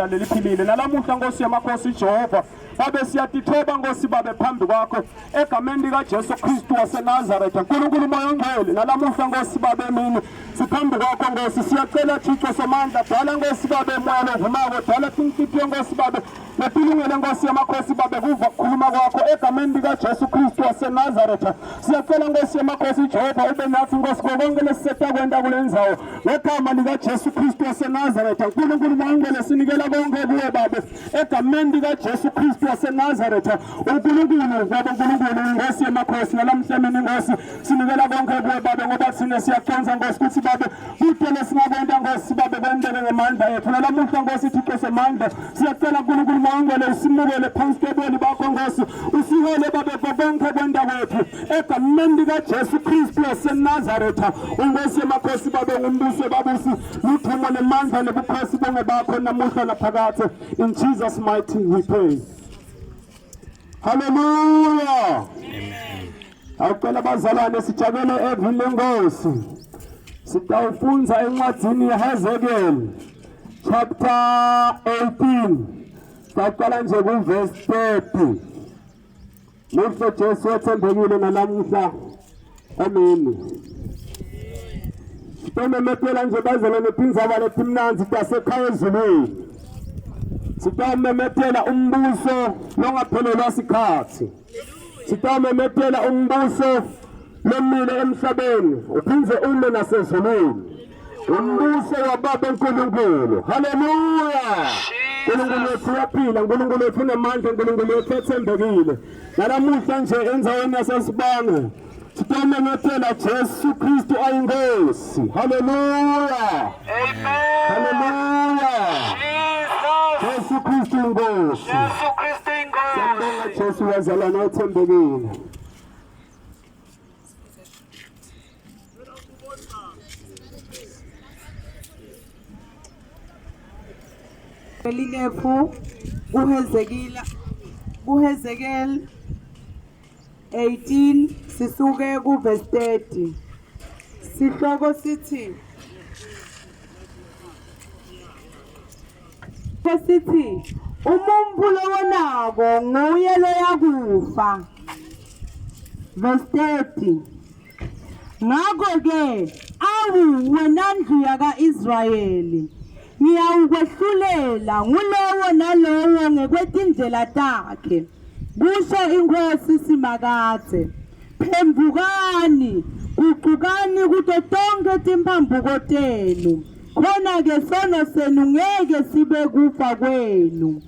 libandla leliphilile. Nalamuhla Nkosi yamakhosi Jehova, babe siyatithoba Nkosi babe phambi kwakho egameni likaJesu Kristu waseNazaretha. Nkulunkulu moya ongcwele, nalamuhla Nkosi babe mini siphambi kwakho Nkosi, siyacela Thixo Somandla, dala Nkosi babe moya lovumako, dala tinhlitiyo Nkosi babe Letilungele Nkosi yamakhosi babe kuva kukhuluma kwakho egameni likaJesu Kristu waseNazaretha. Siyacela Nkosi yamakhosi Jehova ube nathi Nkosi konke lesisetakwenta kule ndzawo ngegama likaJesu Kristu waseNazaretha. uNkulunkulu Moya sinikela konke kuwe babe egameni likaJesu Kristu waseNazaretha. uNkulunkulu baba uNkulunkulu inkosi yamakhosi nalamhla mina inkosi sinikela konke kuwe babe ngoba thina siyaconsa Nkosi ukuthi babe kute lesingakwenta Nkosi babe kwenteke ngemandla ethu nalamuhla Nkosi Thixo semandla siyacela uNkulunkulu Moya usimukele phansi koboni bakho Nkosi usihole babe konke kwenta kwethu egameni likaJesu Kristu waseNazaretha uNkosi yamakhosi babe ngumbuso babusi ludumo nemandla nebukhosi bonke bakho namuhla naphakade. In Jesus mighty we pray. Hallelujah. Amen. Awucela abazalwane sijabele evini lenkosi. Sitawufunza encwadini yeHezekiel chapter 18. Sitawuqala nje kuverse 30. Muhle Jesu wethembekile nalamuhla. Amen. Sitomemetela nje bazalwane tindzaba letimnandzi tasekhaya ezulwini. Sitawumemetela umbuso longaphelelwa sikhatsi. Sitawumemetela umbuso lomile emhlabeni uphindze ume nasezulwini. Umbuso waBaba uNkulunkulu. Haleluya! uNkulunkulu wethu uyaphila, uNkulunkulu wethu unemandla, uNkulunkulu wethu ethembekile. Nalamuhla nje endzaweni yaseSibange sitomemetela Jesu Kristu ayinkosi. Haleluya! Amen. Haleluya! Jesus. Jesu Kristu inkosi. Jesu Kristu inkosi. Siyambonga Jesu wazalwana othembekile. Elinefu kuHezekila kuHezekiel 18 sisuke kuverse 30. Sihloko sithi sithi umuntu lowonako nguye loyakufa. Verse 30. Ngakho-ke, awu wena ndlu yaka-Israyeli, ngiyawukwehlulela ngulowo nalowo ngekwetindlela takhe, kusho iNkhosi Simakadze. Phendvukani, gucukani kuto tonkhe timphambuko tenu, khona-ke sono senu ngeke sibe kufa kwenu.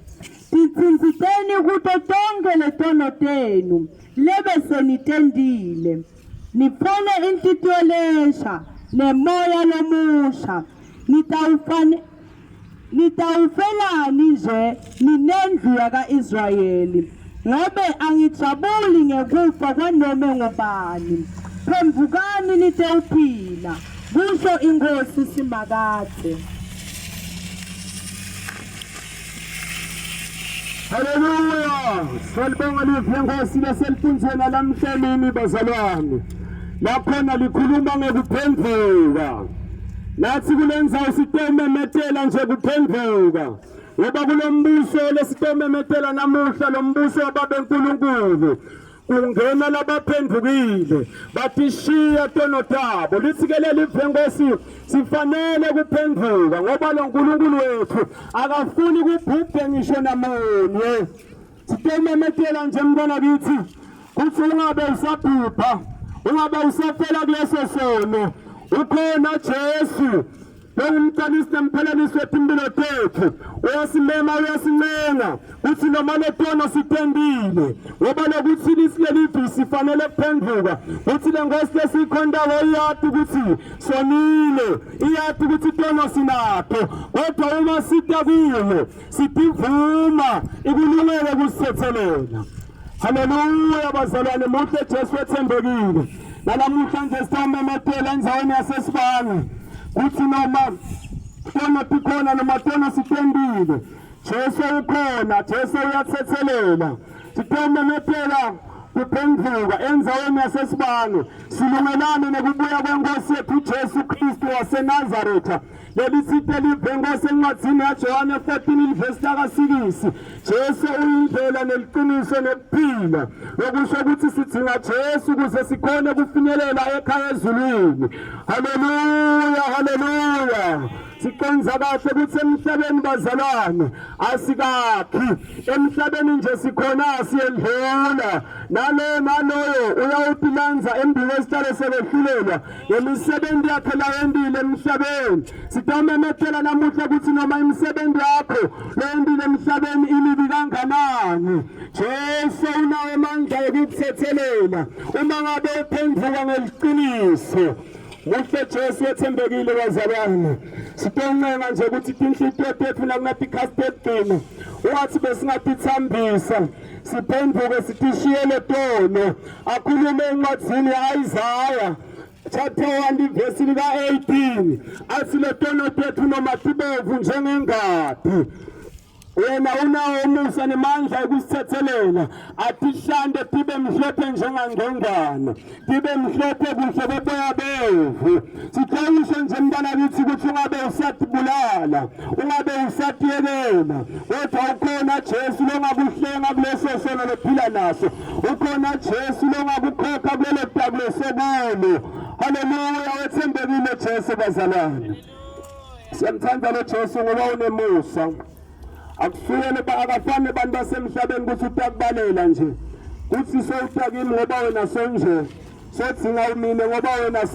Titsintsiteni kuto tonkhe letono tenu lebe senitentile, nitfole inhlitiyo lensha nemoya lomusha. Nitawufane Nitawufelani nje ninendlu yaka-Israyeli? Ngobe angijabuli ngekufa kwanome ngubani. Phendvukani nitewuphila, kusho iNkhosi Simakadze. Haleluya! Siyalibonga livi lenkosi leselifundzwe nalamhla emini bazalwane. Lakhona likhuluma ngekuphendvuka. Nathi kule ndzawo sitomemetela nje kuphendvuka. Ngoba kulombuso lesitomemetela namuhla lo mbuso wababe uNkulunkulu kungena labaphendukile batishiya tono tabo. Lithi-ke leli lenkosi sifanele kuphenduka ngoba lo Nkulunkulu wethu akafuni kubhubhe ngisho namunye. Sitomemetela nje mntwana kithi kuthi ungabe usabhubha, ungabe usafela kuleso sono. Ukhona Jesu longumqalisi nemphelelisi wetimpilo tethu, uyasimema uyasincenga kuthi noma letono sitendile ngoba lokuthi lisilelivi sifanele kuphenduka kuthi le nkosi lesiyikhontayo iyati ukuthi sonile, iyati ukuthi tono sinato, kodwa uma sita kuyo sitivuma ikulungele kusithethelela. Haleluya bazalwane, muhle Jesu wethembekile. Nalamuhla nje sitawumemetela endzaweni yaseSibanga kuthi noma tono tikhona noma tono sitendile, Jesu ukhona, Jesu uyathethelela. Sitawumemetela Kuphenduka endzaweni yaseSibane silungelane nekubuya kwenkosi yethu Jesu Kristu waseNazaretha. Leli site live enkosi encwadzini yaJohane 14 livesi laka-6. Jesu uyindlela neliqiniso nekuphila. Lokusho ukuthi sidzinga Jesu ukuze sikhone kufinyelela ekhaya ezulwini. Haleluya, haleluya. Siqonza kahle ukuthi emhlabeni bazalwane asikakhi emhlabeni nje sikhona siyendlula naloyo naloyo uyawutilanza embi kwesihlalo sekwehlulelwa ngemisebenzi yakhe layentile emhlabeni. Sitamemethela namuhla ukuthi noma imisebenzi yakho leyentile emhlabeni imibi kanganani, Jesu unawo amandla okukuthethelela uma ngabe uphenduka ngeliqiniso. Muhle Jesu wethembekile bazalwane. Sitoncenga nje ukuthi tinhlitiyo tethu nakunatikhathi tekugcina ungathi besingatithambisa siphenduke sitishiyele tono. Akhulume encwadzini ya-Isaya chapter 1 ivesi lika-18 athi le tono tethu noma tibovu njengengadi wena unawo umusa nemandla ekusithethelela atihlante tibe mhlophe njengangcongwana tibe mhlophe kuhle koboya bevu. Sixwayiswe nje mntana kithi ukuthi ungabe usatibulala, ungabe usatiyekela, kodwa ukhona Jesu longakuhlenga kuleso sono lophila naso, ukhona Jesu longakukhokha kulelo takulo sokulo. Haleluya, wethembekile Jesu bazalwane. Siyamthanda lo Jesu ngoba unemusa. Akusuyele ba akafani abantu basemhlabeni ukuthi utakubalela nje. Kuthi sowutakimi ngoba wena sonje. Sodzinga umine ngoba wena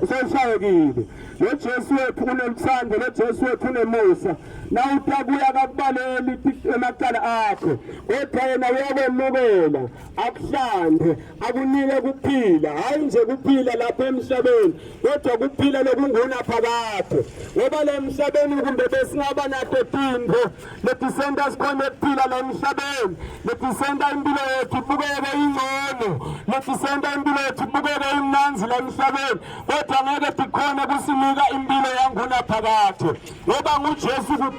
sowushayekile. Lo Jesu wethu uneluthando, lo Jesu wethu unemusa. Na utakuya akakubaleli emacala akho. Kodwa yena uyakwemukela, akuhlande, akunike kuphila. Hayi nje kuphila lapha emhlabeni, kodwa kuphila lokungunaphakade ngoba la emhlabeni kumbe besingaba nato tintfo letisenta sikhone kuphila la emhlabeni, letisenta impilo yethu ibukeke ingcono, letisenta impilo yethu ibukeke imnandzi la emhlabeni, kodwa ngeke tikhone kusinika impilo yangunaphakade ngoba nguJesu kuphela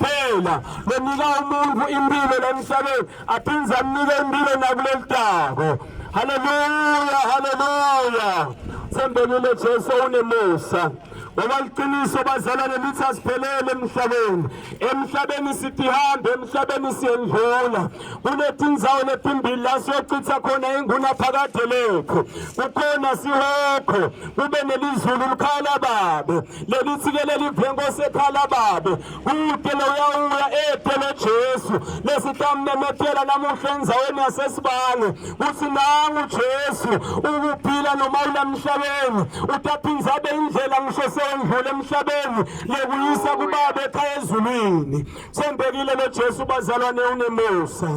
lonika umuntu impilo la emhlabeni aphindze amnike impilo nakulelitako. Haleluya, haleluya. Thembekile Jesu unemusa. Ngoba liqiniso bazalwane lithi asiphelele emhlabeni. Emhlabeni sithi hambe, emhlabeni siyendlula. Kunetindzawo letimbili la siyochitha khona ingunaphakade lethu. Kukhona sihokho, kube nelizulu likhala babe. Lelithi-ke leli venkosi ekhala babe. Kude loyawuya ede loJesu lesitamemethela namuhla endzaweni yaseSibane kutsi nangu Jesu ukuphila noma ulamhlabeni utaphindza abe indlela ngisho sewendlula emhlabeni lekuyisa kubabe ekhaya ezulwini. Sembekile lo Jesu bazalwane unemusa.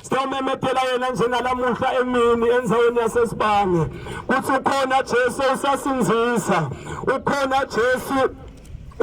Siyamemethela yena njenalamuhla emini endzaweni yaseSibane kutsi ukhona Jesu usasindzisa, ukhona Jesu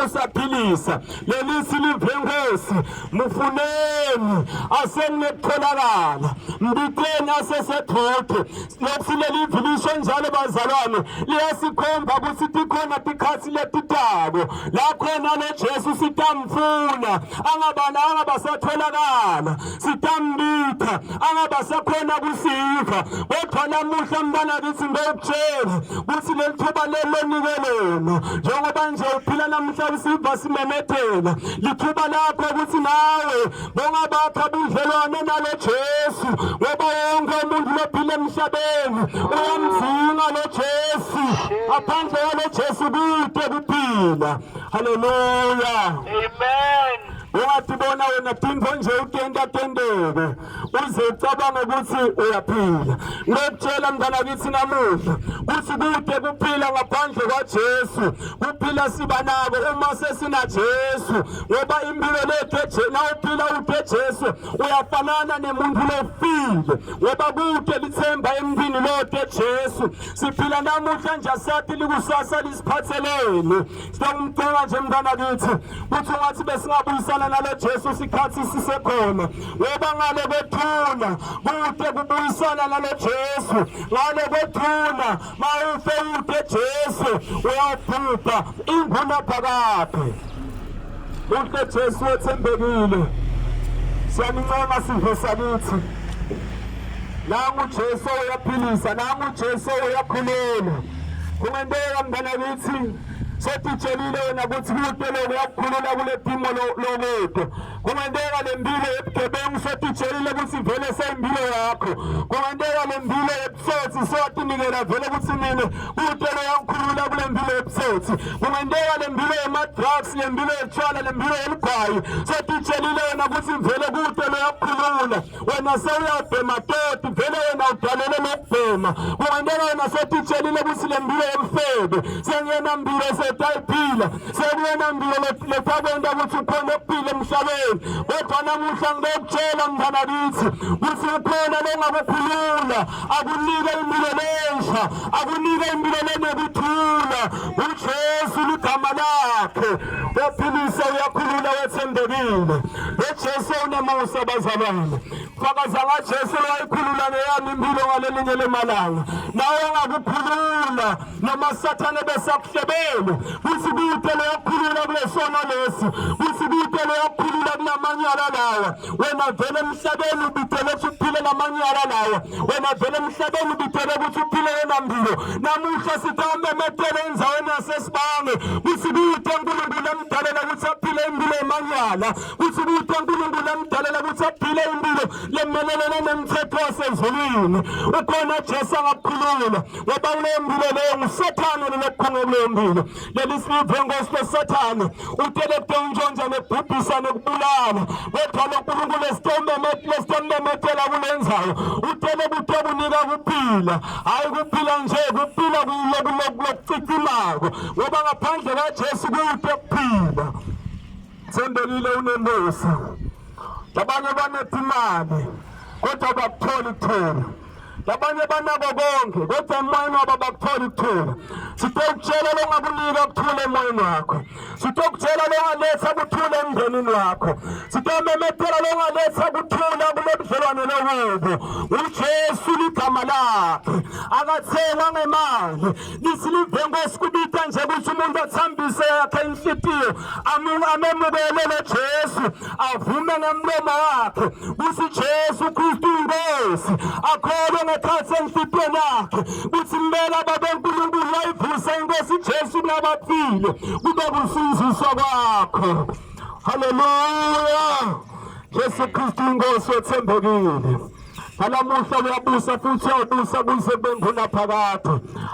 usaphilisa. Lelisi live Nkosi, mufuneni asenginekutholakala, mbiteni asesedude. Lokuthi lelivi lisho njalo bazalwane, liyasikhomba ukuthi tikhona tikhatsi letitako la khona lo Jesu sitamfuna angabana angabasatholakala, sitambitha angabasakhona kusiva. Kodwa namuhla mntana kithi ngiyokutshela ukuthi leli thuba leli lonike lona njengoba nje uphila namuhla usiva simemethela lithuba lakho ukuthi nawe bongabakha budlelwane nalo Jesu ngoba wonke umuntu lophila emhlabeni uyamdzinga lo Jesu. Ngaphandle kwalo Jesu kude kuphila. Haleluya, amen. Ungathi bona wena tintfo nje utenta tenteke uze ucabange ukuthi uyaphila. Ngiyokutshela mntana kithi namuhla ukuthi kude kuphila ngaphandle kwaJesu. Kuphila siba nako uma sesina Jesu, ngoba impilo lethu nawuphila uthe Jesu uyafanana nemuntu lofile, ngoba kude lithemba emntwini lothe Jesu. Siphila namuhla nje asathi likusasa lisiphatheleni. Siyamcela nje mntana kithi ukuthi ungathi besingabuyisana nalo Jesu sikhathi sisekhona, ngoba ngale kwethuna kude kubuyisana nalo Jesu. Ngale kwethuna mawufe ude Jesu uyabhubha ingunaphakade. Muhle Jesu wethembekile. Siyanincenga sive sakithi. Nangu Jesu uyaphilisa, nangu Jesu uyakhulula. Kungenteka mntana kithi sotitshelile wena ukuthi kude lokhu uyakukhulula kule timo lokude. Kungenteka le mpilo yebugebengu sotitshelile ukuthi vele seyimpilo yakho. Kungenteka le mpilo yebutsotsi sowatinikela vele ukuthi mina kude loyangikhulula kule mpilo yebutsotsi. Kungenteka le mpilo yema-drugs, le mpilo yetshwala, le mpilo yeligwayi sotitshelile wena ukuthi vele kude loyakukhulula. Wena sewuyabhema toti, vele wena udalele lokubhema. Kungenteka wena sotitshelile ukuthi le mpilo yobufebe sengiyena mpilo setayiphila, sekuyena mpilo letakwenta ukuthi ukhone ukuphila emhlabeni. Kodwa namuhla ngiyokutshela mntana kithi ukuthi ukhona longakukhulula, akunike impilo lensha, akunike impilo lenekuthula. UJesu ligama lakhe, uyaphilisa, uyakhulula, wethembekile. LoJesu unemusa bazalwane. Fakaza ngaJesu lowayikhulula ngeyami impilo ngalelinye lemalanga. Nawe angakukhulula noma sathane besakuhlebele kuthi kude loyakukhulula kulesono lesi, kuthi kude loyakukhulula kulamanyala lawa. Wena vele emhlabeni ubidele ukuthi uphile lamanyala lawa, wena vele emhlabeni ubidele ukuthi uphile yena mpilo. Namuhla sitamemetele endzaweni yaseSibange kuthi kude uNkulunkulu amdalela ukuthi aphile impilo yemanyala, kuthi kude uNkulunkulu amdalela ukuthi aphile impilo lemelelene nomthetho wasezulwini. Ukhona Jesu angakukhulula ngoba kuleyo mpilo leyo ngusathane lolokukhunge kuleyo mpilo. Leli sive nkosi losathane utele kutontshontsha nekubhubhisa nekubulala, kodwa lo Nkulunkulu esitomemethela kulenzayo utele kutokunika kuphila, hhayi kuphila nje, kuphila lokucicimako, ngoba ngaphandle kaJesu kute kuphila. Thembekile unemusa. Labanye banetimali kodwa bakutholi kuthula. Labanye banako konke kodwa emoyeni wabo bakutholi kuthula. Sitokutshela longakunika kuthula emoyeni wakho. Sitokutshela longaletha kuthula emndenini wakho. Sitomemetela longaletha kuthula kulobudlelwane lokubo. UJesu ligama lakhe akathengwa ngemali. Lithi live Nkosi kubita nje ukuthi umuntu athambise yakhe inhlitiyo amemukele lo Jesu, avume ngemlomo wakhe ukuthi Jesu Kristu inkosi, akholwe ngekhathi enhlitiyweni yakhe ukuthi impela Baba uNkulunkulu wayivusa inkosi Jesu kulabafile, kube kusinziswa kwakho. Haleluya! Jesu Kristu inkosi wethembekile. Nalamuhla uyabusa futhi uyabusa kuze kube ngunaphakade.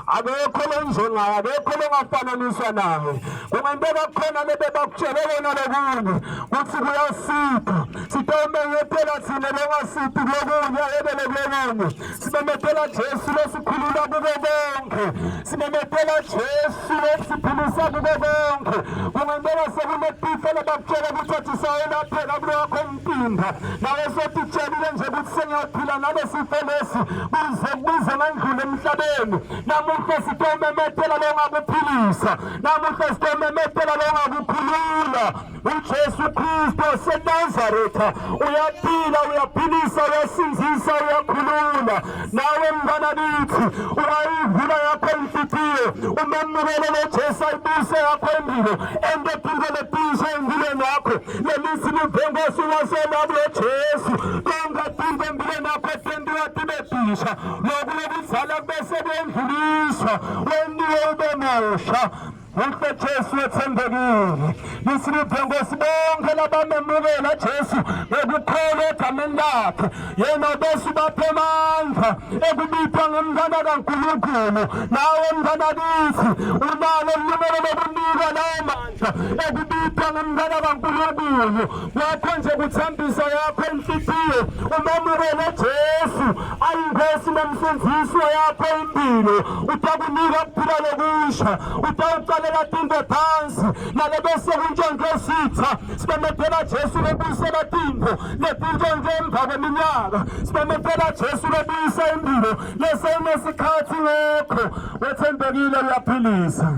Akekho lonjengaye, akekho longafananiswa naye. Kungenteka kukhona lebebakutshele kona lokunye kuthi kuyasipha. Sitomenyetela thina longasiphi kulokunye ayekele kulokunye. Simemetela Jesu losikhulula kuko konke. Simemetela Jesu losiphilisa kuko konke. Kungenteka sekunetifo labakutshela ukuthi athi sawelapheka kulowakho umtimba. Nawe sotitshelile nje ukuthi sengiyophila nalesifo lesi kuze kuze ngandlule emhlabeni. Namuhla sitomemetela longakuphilisa. Namuhla sitomemetela longakukhulula. UJesu Kristu waseNazaretha uyaphila, uyaphilisa, uyasinzisa, uyakhulula. Nawe mntwana kithi ungayivula yakho inhliziyo umemukele lo Jesu ayibuse yakho impilo ento phinde letisha empilweni yakho. Lelisi live Nkosi waselabo Jesu konke phinde empilweni yakho tentiwa tibe tisha, lokhu lokuzala bese kuyendluliswa wentiwe ube musha. Muhle Jesu wethembekile. Lisiliphe Nkosi bonke labamemukela Jesu ngokukholwa egameni lakhe. Yena bese ubaphe amandla ekubitwa ngemntwana kaNkulunkulu. Nawe mntwana kithi unalo ilungelo lokunikwa lawo mandla ekubitwa ngemntwana kaNkulunkulu. Wakho nje kuthambisa yakho inhliziyo umamukele Jesu ayinkosi nomsindisi yakho impilo. Utakunika ukuphila lokusha, utawucalela tinto phansi nalebese kuntshontshwe sitha. Simemetela Jesu lobuyisela tintfo letintshontshe emva kweminyaka. Simemetela Jesu lobuyisa impilo leseyinesikhathi ngekho. Wethembekile uyaphilisa.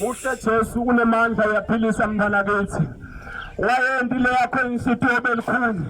Muhle Jesu unemandla uyaphilisa mntana kithi. Wayenti le yakho inhlitiyo belikhulu.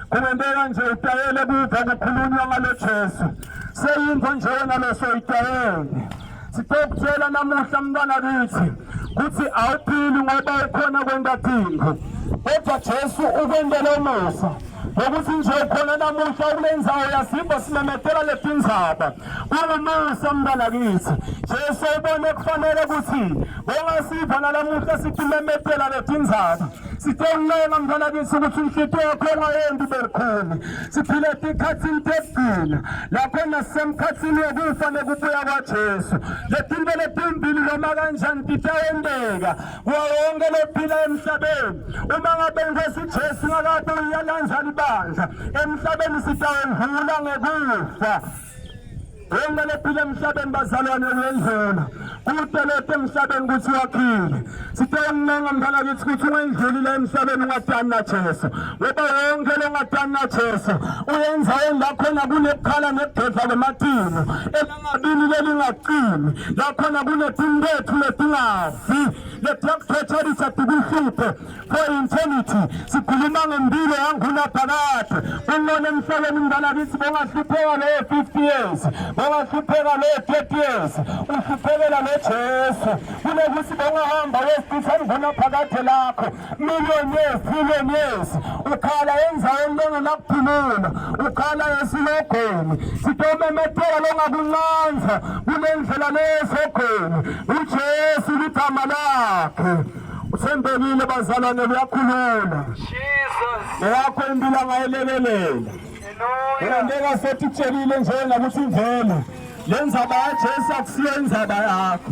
Kungenteka nje utayele kuva kukhulunywa ngalo Jesu. Seyintfo nje wena lesoyitayele. Sitokutshela namuhla mntwana kithi kuthi awuphili ngoba ukhona kwenta tintfo. Kodwa Jesu ukwentele umusa ngokuthi nje ukhona namuhla kule ndzawo yasimba simemetela letindzaba kungumusa mntanakithi. Jesu ubone kufanele ukuthi bongasipha nalamuhla sitimemetela letindzaba. Sitewuncenga mntanakithi ukuthi inhlitiyo yakho ungayendi belikhuni. Siphile etikhatsini tekugcina lapho nasemkhatsini wekufa nekubuya kwaJesu. Letinto letimbili noma kanjani titawenteka kuwo wonke lophila emhlabeni. Uma ngabe inkosi Jesu ingakabuyi yalanza libandla emhlabeni, sitawendlula ngekufa. Wonke lophila emhlabeni bazalwane uyendlula. Kude lethu emhlabeni ukuthi wakhile. Sitewuncenga mntwana kithi ukuthi ungendluli la emhlabeni ungadani naJesu. Ngoba wonke longadani naJesu uyenzaweni la khona kunekukhala nekugedla kwematinyo. Elangabini lelingacimi. La khona kunetintethu letingafi. Letiyakuthwethelisa tikuhluphe for eternity. Sikhuluma ngempilo yangunaphakade. Kungcono emhlabeni mntwana kithi bongahlupheka leyo 50 years, bongahlupheka leyo 30 years, uhluphekela noJesu kunokuthi bongahamba uyosichitha ingunaphakade lakho million years, trillion years, ukhala enzaweni lengenakuphumula, ukhala esilogweni. Sitomemetela longakuncanza kunendlela leyesogweni, uJesu ligama lakhe. Uthembekile bazalwane, uyakhulula. Jesus. Eyakho impilo angayelekelela. Hallelujah. Ngeke sotitshelile njena ukuthi vele le ndzaba yaJesu akusiyo indzaba yakho.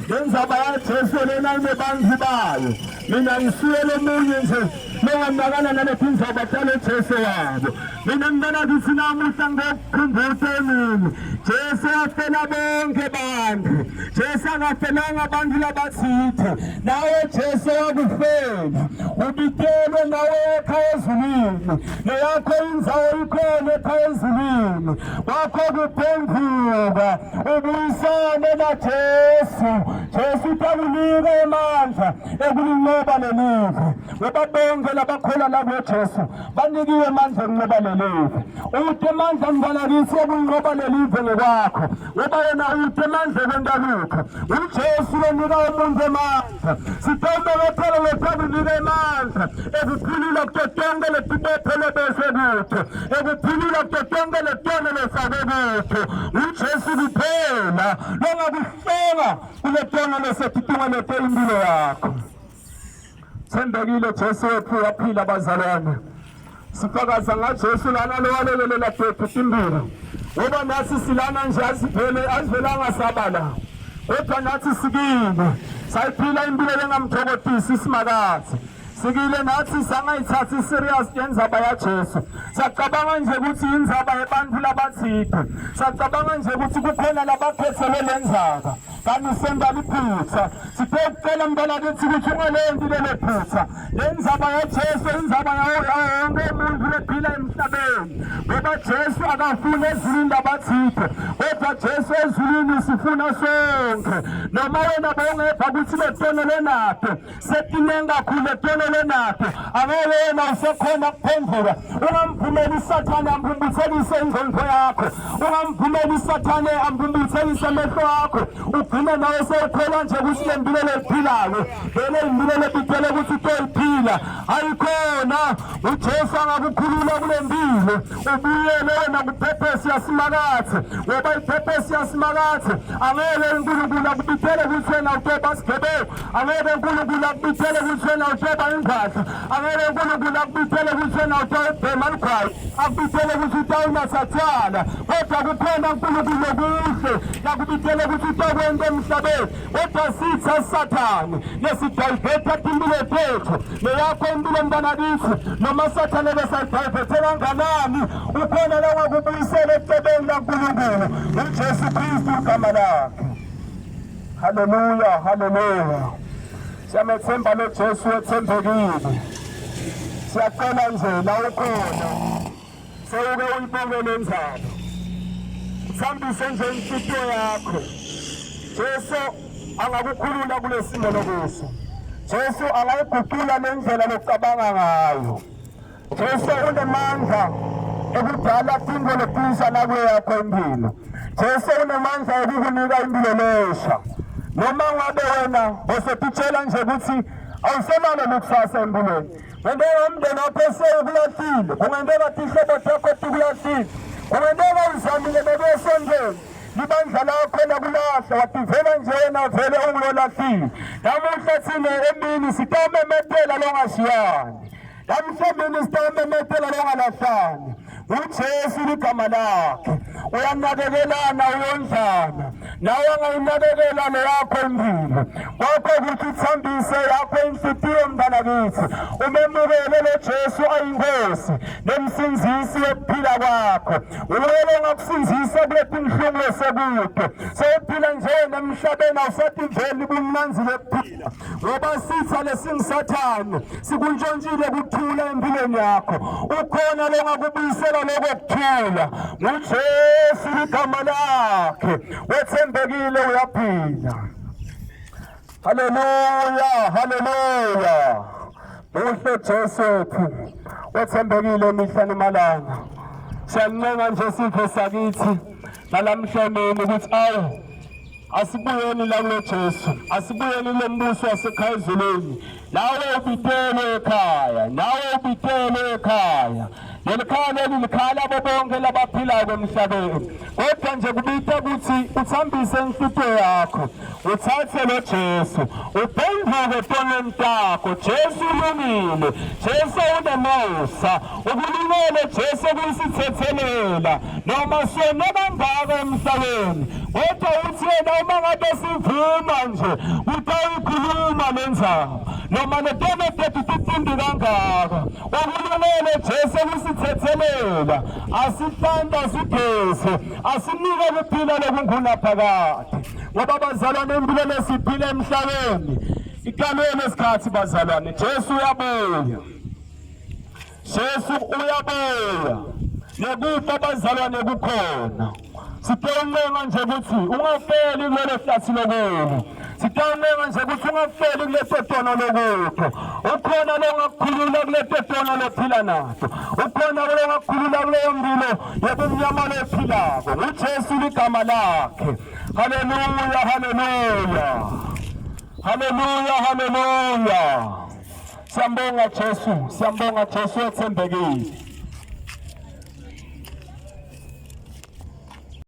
Le ndzaba yaJesu lena inebantu bayo. Mina ngisuye lomunye nje longanakana naleti ndzaba talo Jesu wabo. Mina mntana kithi namuhla ngokukhumbuta emini. Jesu wafela bonke bantu. Jesu akafelanga abantu labathithe. Nawe Jesu wakufela. Ubitelwe nawe ekhaya ezulwini. Neyakho indzawo ikhona ekhaya ezulwini. Kwakho kuphenduka ubuyisane naJesu. Jesu utakunika emandla ekulinqoba lelive. Ngoba bonke labakholwa la kuJesu banikiwe amandla okunqoba lelive. Ude amandla mntwana kithi okunqoba lelive ngokwakho. Ngoba yena ude amandla okwenta lutho. UJesu lonika umuntu amandla. Sitawumemetela lotakunika emandla ekuphulula kuto tonke letibopho lebese kutho, ekuphulula kuto tonke letono lefake kutho. UJesu kuphela longakuhlenga kuletono lesetitungelete impilo yakho. Thembekile Jesu wethu, uyaphila bazalwane. Sifakaza ngaJesu lana lowalekelela tethu timbili. Ngoba nathi silana nje asivele asivelanga saba la. Kodwa nathi sikile. Sayiphila impilo lengamthokotisi isimakathi. Sikile nathi sangayithathi serious indzaba yaJesu. Sacabanga nje ukuthi indzaba yebantu labathide. Sacabanga nje ukuthi kukhona labakhethelwe le ndzaba. Kanti senta liphutha. Sithe ukucela mntwana kithi ukuthi ungalenti lelo phutha. Le ndzaba yaJesu indzaba yawo wonke umuntu lophila emhlabeni. Ngoba Jesu akafuni ezulwini labathide. Kodwa Jesu ezulwini sifuna sonke. Noma wena bowungeva ukuthi letono lenato setinengi kakhulu letono lenato, angeke wena usekhona kuphenduka. Ungamvumeli uSathane ambumbuthelise ingqondo yakho. Ungamvumeli uSathane ambumbuthelise amehlo akho. Ugcine nawe sewukholwa nje ukuthi le mpilo leyiphilayo vele impilo lebitele ukuthi utoyiphila ayikhona. UJesu angakukhulula kule mpilo ubuyele wena kuphephesi yasimakathe, ngoba iphephesi yasimakathe angeke uNkulunkulu akubithele ukuthi wena utoba sigebengu, angeke uNkulunkulu akubithele ukuthi wena utoba ingwadla, angeke uNkulunkulu akubithele ukuthi wena utawubhema ligwayi, akubithele ukuthi utawunatha tshwala. Kodwa kukhona uNkulunkulu okuhle lakubithele ukuthi utakwenta emhlabeni. Kodwa sitha Sathane lesidayiveta timpilo tethu neyakho impilo mntanakithi, noma Sathane besayidayivete kanganani, ukhona la ongakubuyisela ecebeni laNkulunkulu, uJesu Kristu igama lakhe. Haleluya, haleluya. Siyamethemba lo Jesu wethembekile. Siyacela nje la ukhona sewuke uyibuke le ndzaba, uthambise nje inhlitiyo yakho. Jesu angakukhulula kulesimo lokuso. Jesu angayiguqula le ndlela locabanga ngayo. Jesu unemandla ekudala tintfo letinsha nakuyakho impilo. Jesu unemandla ekukunika impilo lesha. Noma ngabe wena bosetitshela nje ukuthi awusenalo likusasa empilweni. Kungenteka umndeni wakho sewukulahlile, kungenteka tihlobo takho tikulahlile, kungenteka uzamile bekuyesontweni libandla lakho lakulahla wativela nje wena vele ungulolahlile. Namuhla thina emini sitomemetela longashiyani, namuhla emini sitomemetela longalahlani. UJesu ligama lakhe, uyanakekelana, uyondlana nawe angayinakekela leyakho impilo. Kwakho ukuthi uthambise yakho inhliziyo mntanakithi, umemukele lo Jesu ayinkosi nomsindzisi wokuphila kwakho. Uye longakusindzisa kuletinhlungu lesekude sewuphila nje wena emhlabeni, awusativeli bumnandzi lokuphila ngoba sitha lesingusathane sikuntshontshile kuthula empilweni yakho. Ukhona longakubuyisela lokho kuthula, nguJesu ligama lakhe, wethembekile, uyaphila. Haleluya, haleluya. Muhle Jesu wethu, wethembekile imihla nemalanga. Siyancenga nje sipho sakithi nalamhla emini ukuthi awu asibuyeni la kulo Jesu, asibuyeni kulo mbuso wasekhaya ezulwini. Nawe ubitelwe ekhaya, nawe ubitelwe ekhaya. Leli khaya leli likhaya labo bonke labaphilayo emhlabeni. Kodwa nje kubita ukuthi uthambise inhlitiyo yakho, uthathe lo Jesu, uphenduke etonweni takho. Jesu ulungile, Jesu unemusa, ukulungele Jesu kuyisithethelela noma sone kangaka emhlabeni. Kodwa uthi yena uma ngabe sivuma nje kutayikhuluma le ndzaba noma letono tethu titimbi kangaka, ukulungele Jesu kusithethelela, asihlanta, asigeze, asinike ukuphila lokungunaphakade. Ngoba bazalwane, impilo lesiphila emhlabeni ikalwe lesikhathi bazalwane. Jesu uyabuya, Jesu uyabuya, nekufa bazalwane kukhona. Sitawuncenga nje ukuthi ungafeli kulelo hlathi lokulo, sitawuncenga nje ukuthi ungafeli kuleso tono lokutho. Ukhona longakukhulula kuleso tono lophila naso, ukhona longakukhulula kuleyo mpilo yobumnyama lophilako. NguJesu ligama lakhe. Haleluya, haleluya, haleluya, haleluya. Siyambonga Jesu, siyambonga Jesu ethembekile.